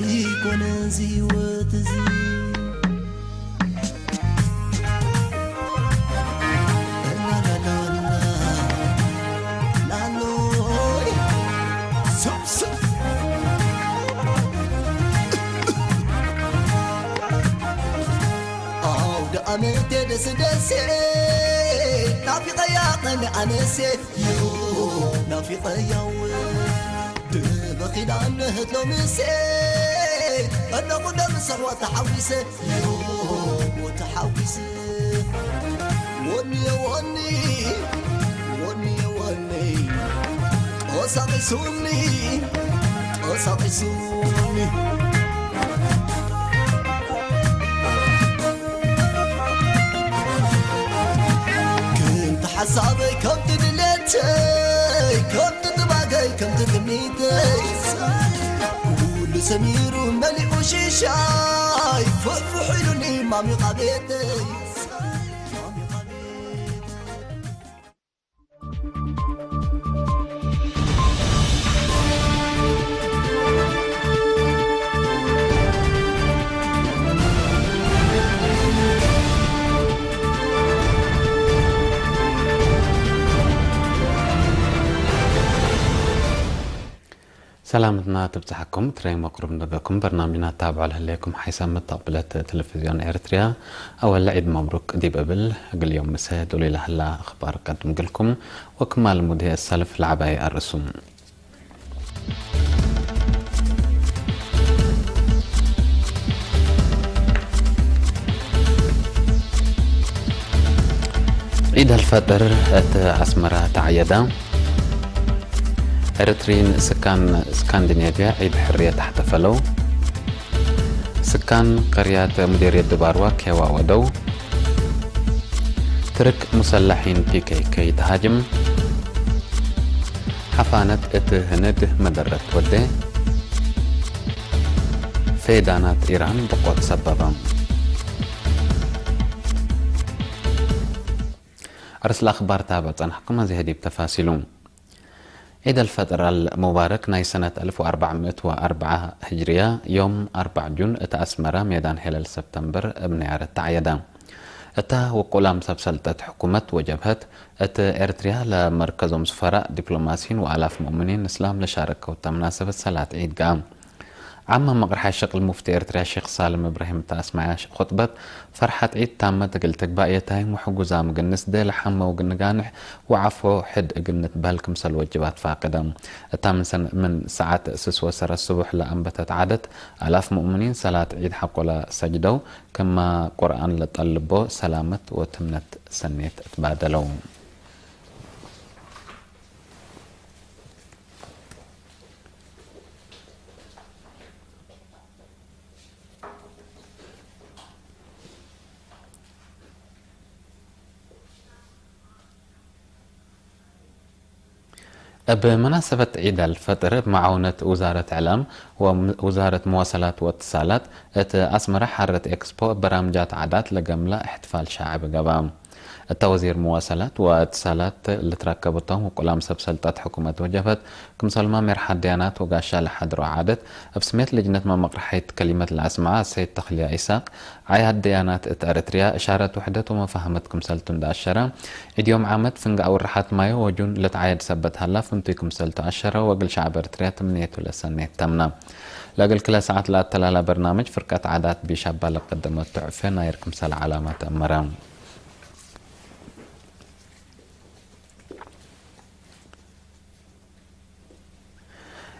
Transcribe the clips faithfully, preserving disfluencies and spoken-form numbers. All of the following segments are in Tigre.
ኢኮነን ህይወት እዚ። ላሎይ። ስብ ስብ። ኣውደ ኣመቴ ደስ ደሴ፣ ናፊቀያ ቀን ኣነሴ፣ ዮ ናፊቀያ ወ ድበኺላ ነህት ሎምሴ፣ እነኹ ደምሰዋ ተሓዊሰ፣ ዮ ተሓዊሰ። ወኒ ወኒ፣ ወኒ ወኒ፣ ቀሳቂሱኒ፣ ቀሳቂሱኒ። ክምቲ ሓሳበይ፣ ከምቲ ድሌተይ፣ ከምቲ ጥባገይ፣ ከምቲ ትምኒተይ፣ ኩሉ ሰሚሩ መሊኡ ሽሻይ፣ ፍሕፍሕ ኢሉኒ ማሚቓ ቤተይ። ሰላምትና ትብጽሐኩም፣ ትረይ መቅሩብ ንበኩም፣ በርናምጅና ታብዖ ለህሌኩም ሓይሳም መተቅብለት ቴሌቪዝዮን ኤርትርያ፣ አወለ ዒድ መብሩክ ዲብ እብል፣ እግል ዮም ምሰ ዱሊ ለህላ አኽባር ቀድም ግልኩም፣ ወክማ ልሙድ ህይ አሰልፍ ለዐባይ አርእሱም። ዒድ አልፈጥር እት አስመረ ተዐየደ። ኤረትርዪን ስካን እስካንዲኔቭያ ዒድ ሕርየት አሕተፈለው። ስካን ቀርያት ሙዴርየት ድባርዋ ኬዋ ወደው። ትርክ ሙሰላሒን ፒ ኬ ኬ ተሃጅም። ሐፋነት እት ህንድ መደረት ወዴ። ፌዳናት ኢራን ብቆት ሰበበ። አርስ ለአኽባር ታበ ጸናሕኩም፣ አዜ ህዲብ ተፋሲሉ። ዒድ አልፈጥር አልሙባረክ ናይ ሰነት አልፍ ወአርበዕ ምእት ወአርበዕ ህጅርያ፣ ዮም አርበዕ ጁን እት አስመረ ሜዳን ሄለል ሰብተምበር እብ ነያረት ተዐየደ። እታ ውቁላም ሰብ ሰልጠት ሕኩመት ወጀብሀት እት ኤርትርያ ለመርከዞም ሱፈራእ፣ ዲፕሎማሲን ወአላፍ ሙእምኒን እስላም ለሻረከው እተ መናሰበት ሰላት ዒድ ገአ። ዓም መቅርሓይ ሸቅል ሙፍቲ ኤርትርያ ሼክ ሳልም እብራሂም እተ አስመዐ ኹጥበት፣ ፈርሐት ዒድ ታመት እግል ትግባእ የታይም ወሕጉዛም እግል ንስዴ፣ ለሐመው እግል ንጋንሕ ወዐፎ ሕድ እግል ንትበህል ክምሰል ወጅባት ፋቅደ። እታ ምን ሰን-፣ ምን ሰዓት ስስ ወሰረት ስቡሕ ለአንበተት ዓደት፣ አላፍ ሙእምኒን ሰላት ዒድ ሐቆለ ሰጅደው፣ ክመ ቁርአን ለጠልቦ ሰላመት ወትምነት ሰኔት ትባደለው። እብ መናሰበት ዒድ አልፈጥር፣ እብ መዓውነት ውዛረት እዕላም ወውዛረት መዋሰላት ወእትሳላት፣ እት አስመረ ሐረት ኤክስፖ እብ በራምጃት ዓዳት ለገምላ እሕትፋል ሸዕቢ ገብአ። እተ ወዚር መዋሰላት ወእትሳላት ልትረከብ እቶም ውቁላም ሰብ ሰልጠት ሕኩመት ወጀብሀት፣ ክምሰልማ ሜርሓት ደያናት ወጋሻ ለሐድሮ ዓደት፣ እብ ስሜት ልጅነት መመቅርሐይት ከሊመት ለአስመዐ ሰይድ ተክልያ ኢሳቅ፣ ዓያት ደያናት እት ኤረትርያ እሻረት ውሕደት ወመፋህመት ክምሰልቱ እንደ አሸረ፣ እድዮም ዓመት ፍንገ አውርሓት ማዮ ወጁን ለትዓየድ ሰበት ሀላ ፍንቱይ ክምሰልቱ አሸረ ወእግል ሸዐብ ኤረትርያ ትምኔቱ ለሰኔት ተምነ። ለእግል ክለ ሰዓት ለአተላላ በርናምጅ ፍርቀት ዓዳት ቢሻባ ለቀደመቱ ሑፌ ናይር ክምሰል ዐላመት አመረ።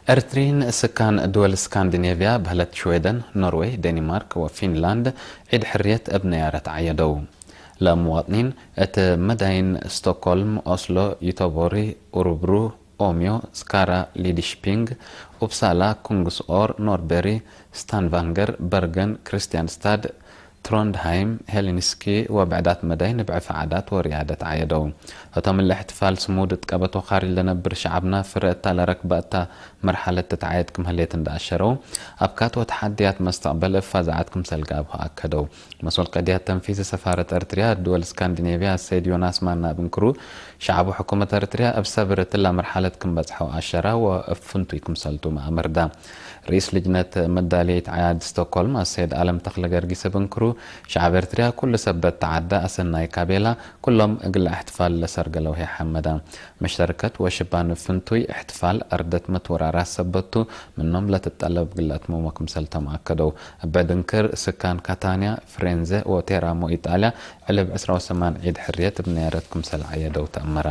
ኤርትርዪን ስካን ድወል ስካንዲኔቭያ በህለት ሽዌደን፣ ኖርዌይ፣ ዴኒማርክ ወፊንላንድ ዒድ ሕርየት እብ ነያረት ዐየደው። ለሙዋጥኒን እት መዳይን ስቶክሆልም፣ ኦስሎ፣ ዩተቦሪ፣ ኡሩብሩ፣ ኦምዮ፣ ስካራ፣ ሊድሽፒንግ፣ ኡፕሳላ፣ ኩንግስኦር፣ ኖርቤሪ፣ ስታንቫንገር፣ በርገን፣ ክሪስቲያንስታድ፣ ትሮንድሃይም፣ ሄልሲንኪ ወብዕዳት መዳይን እብ ዕፍ ዓዳት ወርያደት ዓየደው። ህቶም እሊ እሕትፋል ስሙድ እት ቀበት ወካሪ ለነብር ሸዐብና፣ ፍረ እታ ለረክበ እታ መርሐለት ትትዓየድ ክም ህሌት እንደ አሸረው፣ አብካት ወተሐድያት መስተቅበል እብ ፋዛዐት ክምሰል ጋብሆ አከደው። መስኡል ቀድያት ተንፊዚ ሰፋረት ኤርትርያ እት ድወል እስካንዲኔቭያ አሰይድ ዮናስ ማና እብ እንክሩ፣ ሸዐብ ወሕኩመት ኤርትርያ እብ ሰብር እትላ መርሐለት ክም በጽሐው አሸራ ወእብ ፍንቱይ ክምሰልቱመ አመርዳ። ርኢስ ልጅነት መዳልየት ዓያድ ስቶክሆልም አሰይድ አለም ተክለ ገርጊስ እብ እንክሩ፣ ሸዐብ ኤርትርያ ኩሉ ሰበት ተዓደ አሰናይ ካቤላ፣ ኩሎም እግለ እሕትፋል ለሰርገለው ህይ ሐመዳ። መሽተርከት ወሽባን ፍንቱይ እሕትፋል አርደት መትወራራት ሰበቱ፣ ምኖም ለትጠለብ እግል ለአትመሞ ክምሰል ተመአከደው። እበ ድንክር፣ ስካን ካታንያ፣ ፍሬንዘ ወቴራሞ ኢጣልያ ዕልብ ዕስራ ወሰማን ዒድ ሕርየት እብ ነያረት ክምሰል ዐየደው ተአመረ።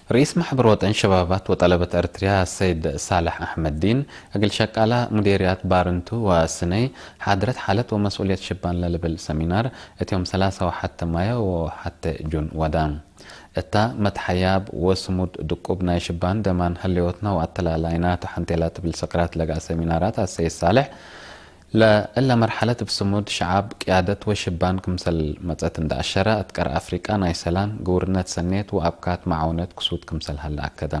ርኢስ ማሕበር ወጠን ሸባባት ወጠለበት ኤርትርያ ሰይድ ሳልሕ አሕመድዲን፣ እግል ሸቃላ ሙዴርያት ባርንቱ ወስነይ ሓድረት ሓለት ወመስኡልየት ሽባን ለልብል ሰሚናር፣ እት ዮም ሰላሳ ወሐቴ ማዮ ወሐቴ ጁን ወዳ። እታ መትሐያብ ወስሙድ ድቁብ ናይ ሽባን ደማን ህሌዎትና ወአተላላይና ቱ ሐንቴላ ትብል ሰቅራት ለገአ ሰሚናራት አሰይድ ሳልሕ፣ ለእለ መርሐለት እብ ስሙድ ሸዐብ፣ ቅያደት ወሽባን ክምሰል መጸት እንደ አሸረ፣ እት ቀር አፍሪቃ ናይ ሰላም፣ ግውርነት ሰኔት ወአብካት መዓውነት ክሱት ክምሰል ሀለ አከደ።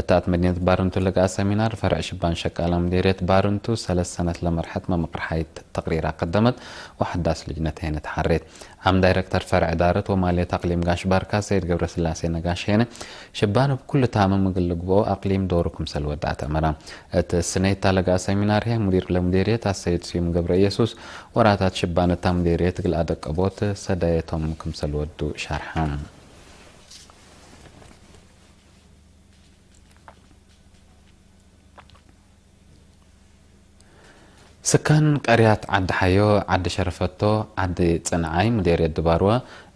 እታ እት መዲነት ባርንቱ ለገአ ሰሚናር፣ ፈርዕ ሽባን ሸቃላ ሙዴርየት ባርንቱ ሰለስ ሰነት ለመርሐት መምቅር ሐይት ተቅሪር አቀደመት ወሐዳስ ልጅነት ሄነ ተሐሬት። ዓም ዳይረክተር ፈርዕ እዳረት ወማልየት አቅሊም ጋሽ ባርካ ሰይድ ገብረስላሴ ነጋሽ ሄነ፣ ሽባን እብ ኩሉ ታምም እግል ልግብኦ አቅሊም ዶሩ ክምሰል ወደዐት አመረ። እት ስነይታ ለገአ ሰሚናር ህዬ፣ ሙዲር ለሙዴርየት አሰይድ ስዩም ገብረኢየሱስ፣ ወራታት ሽባን እታ ሙዴርየት እግል አደቀቦት ሰዳየቶም ክምሰል ወዱ ሸርሐ። ስካን ቀርያት ዐዲ ሐዮ፣ ዐዲ ሸረፈቶ፣ ዐዲ ጽንዓይ፣ ሙዴርየት ድባርወ፣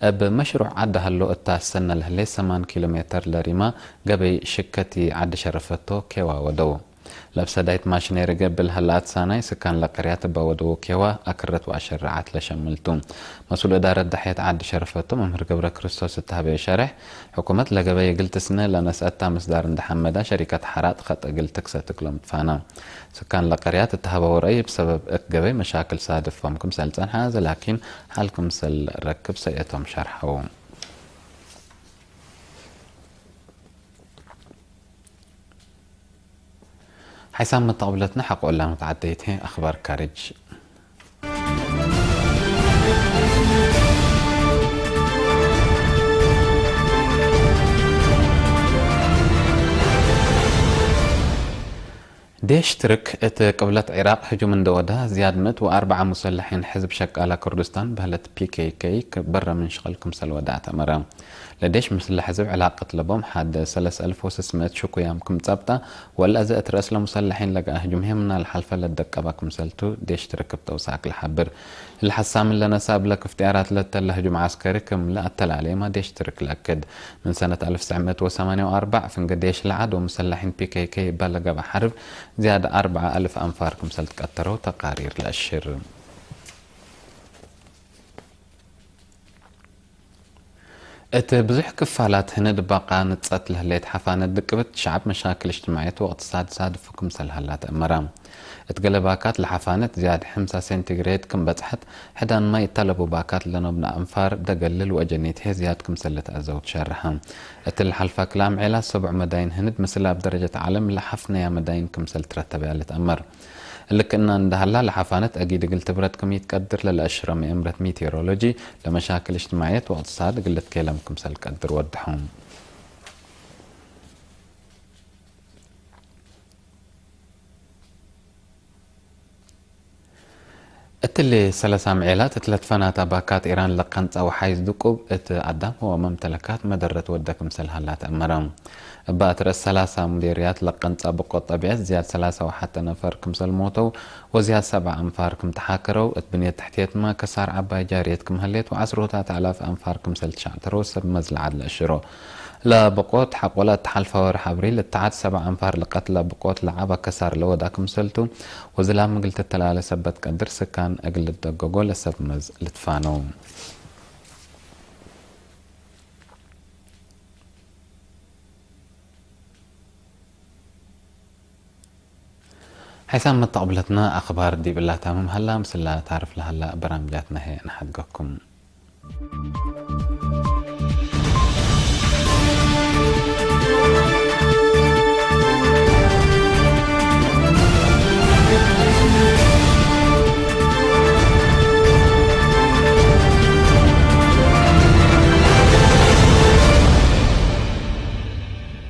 እብ መሽሩዕ ዐዲ ሀሎ እተ አሰነ ለህሌት ሰማን ኪሎ ሜተር ለሪማ ገበይ ሽከቲ ዐዲ ሸረፈቶ ኬዋ ወደው። ለብሰዳይት ማሽኔሪ ገብእ ለሀለ አትሳናይ ስካን ለቀርያት እበ ወደው ኬዋ አክረት ወአሸረዓት ለሸምል ቱ። መስኡል እዳረት ደሕየት ዐዲ ሸረፈቶ መምህር ገብረክርስቶስ እተ ሀበየ ሸሬሕ፣ ሕኩመት ለገበይ እግል ትስነ ለነስአታ ምስዳር እንደ ሐመዳ፣ ሸሪከት ሐራጥ ከጥ እግል ትክሰት እግሎም ትፋና። ስካን ለቀርያት እተ ሀበው ረአይ፣ እብ ሰበብ እት ገበይ መሻክል ሳድፎም ክምሰል ጸንሐ፣ ዘላኪን ሐል ክምሰል ረክብ ሰእየቶም ሸርሐው። ሐይሳም መተቅብለትነ ሐቆ እላ መትዓደይት ህይ አኽባር ካርጅ። ዴሽ ትርክ እት ቅብለት ዒራቅ ህጁም እንደ ወዳ፣ ዝያድ ምእት ወአርበዓ ሙሰለሒን ሕዝብ ሸቃላ ክርዱስታን በህለት ፒ ኬ ኬ በረ ምን ሽቅል ክምሰል ወዳ ተአመረ። ለዴሽ ምስለ ሕዝብ ዕላቀት ለቦም ሐድ ሰለስ አልፍ ወስስ ምእት ሽኩያም ክም ጸብጠ፣ ወለአዜ እት ረእስ ለሙሰለሒን ለገአ ህጁም ህይ ምና ለሐልፈ ለደቀበ ክምሰልቱ ዴሽ ትርክ እብ ተውሳክ ለሐብር። እሊ ሐሳምን ለነሰአ እብለ ክፍጥያራት ለተለ ህጁም ዐስከሪ ክም ለአተላሌማ ዴሽ ትርክ ለአክድ። ምን ሰነት አልፍ ትሰዕ ምእት ወሰማንያ ወአርበዕ ፍንጌ ዴሽ ለዐድ ወሙሰለሒን ፒ ኬ ኬ እበ ለገብአ ሐርብ ዝያድ አርበዓ አልፍ አንፋር ክምሰል ትቀተረው ተቃሪር ለአሽር። እት ብዙሕ ክፋላት ህንድ ባቃ ንጸት ለህሌት ሐፋነት ድቅብት ሸዐብ መሻክል እጅትማዕየት ወእቅትሳድ ሳድፉ ክምሰል ሀላ ተአመረ። እት ገሌ ባካት ለሐፋነት ዝያድ ሐምሳ ሴንቲግሬድ ክም በጽሐት፣ ሕዳን ማይ እተ ለቡ ባካት ለኖብነ አንፋር ደገልል ወአጀኒት ህይ ዝያድ ክምሰል ልትአዘው ትሸርሐ። እት ለሐልፈ ክላም ዔላት ሰቡዕ መዳይን ህንድ ምስል አብ ደረጀት ዐለም ለሐፍነያ መዳይን ክምሰል ትረተበያ ልትአመር። እሊ ክእነ እንደ ሀላ፣ ለሐፋነት አጊድ እግል ትብረድ ክም ኢትቀድር ለለአሽረ መኤምረት ሚቴሮሎጂ፣ ለመሻክል እጅትማዕየት ወእቅትሳድ እግል ልትኬለም ክምሰል ቀድር ወድሐው። እትሊ ሰለሳ ምዔላት እት ለትፈናታ ባካት ኢራን ለቀንጸ ወሓይዝ ድቁብ እት አዳም ወመምተለካት መደረት ወደ ክምሰል ሀላ ተአመረ። እበ አትረስ ሰላሳ ሙዴርያት ለቀንጸ ብቆት ጠቢዐት ዝያድ ሰላሳ ወሐተ ነፈር ክምሰል ሞተው ወዝያድ ሰብዓ አንፋር ክም ተሓከረው፣ እት ብንየት ተሕትየትመ ከሳር ዐባይ ጃርየት ክም ህሌት ወዐስሮታት አላፍ አንፋር ክምሰል ትሸዕተረው ሰብ መዝለዓት ለአሽሮ። ለብቆት ሐቆለ እት ሐልፈ ወርሕ አብሪል እት ዐድ ሰብዓ አንፋር ለቀትለ ብቆት ለዐበ ከሳር ለወዳ ክምሰልቱ፣ ወዝላም እግል ትተላለ ሰበት ቀድር ስካን እግል ልትደገጎ ለሰብ መዝ ልትፋነው። ሐይሳም መተቅብለትነ አክባር ዲብ እላ ታምም ሀላ፣ ምስላ ታርፍ ለሀላ በራምጃትነ ህዬ ነሐድገኩም።